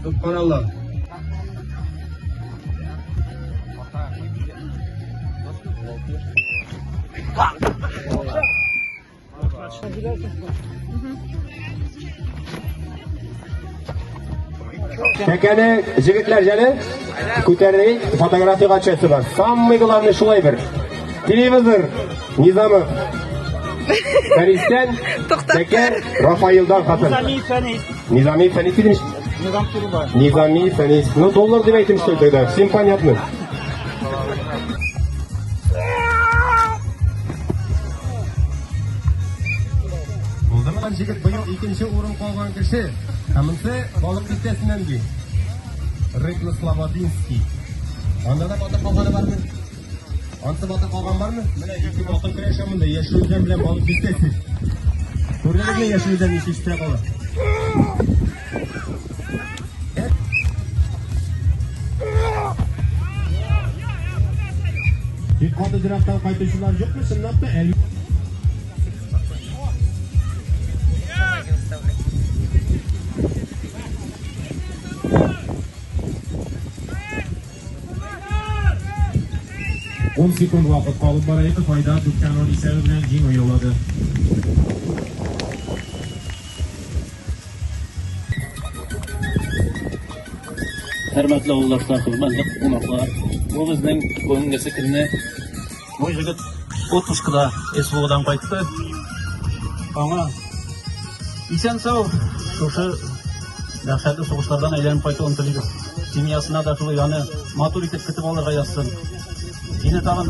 Субханаллах. Тәкәне җегетләр җәне күтәрде, фотографиягә төшәсе бар. Самый главный шулай бер. Телевизор Низамов. Фәнистән Тәкә Рафаилдан хатын. Низами Фәнис. Низами Фәнис дидем. Низам Турубай. Низами Фәнис. Ну, доллар дип әйтим что тогда. Всем понятно. Булдымы җегет быел икенче урын калган кеше. Ә монысы балык бистәсеннән ди. Рыклы Слободинский. Анда да батыр калганы бармы? Ансы батыр калган бармы? Менә ике батыр көрәшә монда Яшел Үзән белән балык бистәсе. Күрдегезме Яшел Үзән ничек өстә кала? Бик каты ерактан кайтучылар юкмы чынлап та әле? Ун секунд вакыт калып бара иде, Файда 90 исәбе белән җиңү яулады. Хөрмәтле авылдашлар, хөрмәтле кунаклар, бу безнең бүгенгесе көнне бу егет отпускыда СВОдан кайтты. Аңа исән-сау шушы дәһшәтле сугышлардан әйләнеп кайтуын телибез. Семьясына да шулай аны матур итеп көтеп алырга язсын. Сине тагын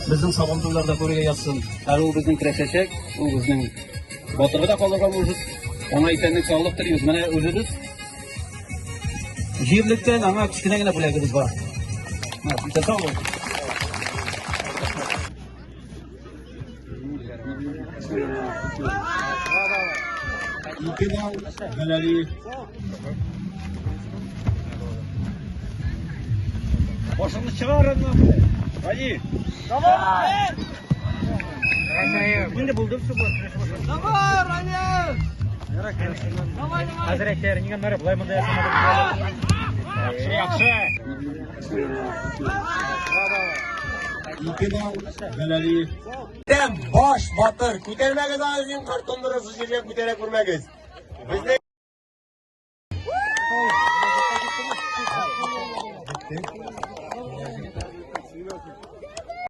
безнең сабантуйларда күрергә язсын. Әле ул безнең көрәшәчәк, ул безнең батырга да калырга может. Аңа исәнлек, саулык телибез. Менә үзебез җирлектән аңа кечкенә генә бүләгебез бар. Менә, исән сау бул. Ике балл Галәлиев. Башыңны чыгар аннан. Гали. Давай! Инде булды все Давай, Рамил! Давай, давай! Хәзер әйтәр, нигә мәрә болай монда ясамадың? Яхшы, яхшы. Ике балл Галәлиев. Тәм баш батыр, күтәрмәгез аны зинһар тондырырсыз җиргә күтәрә күрмәгез. Безнең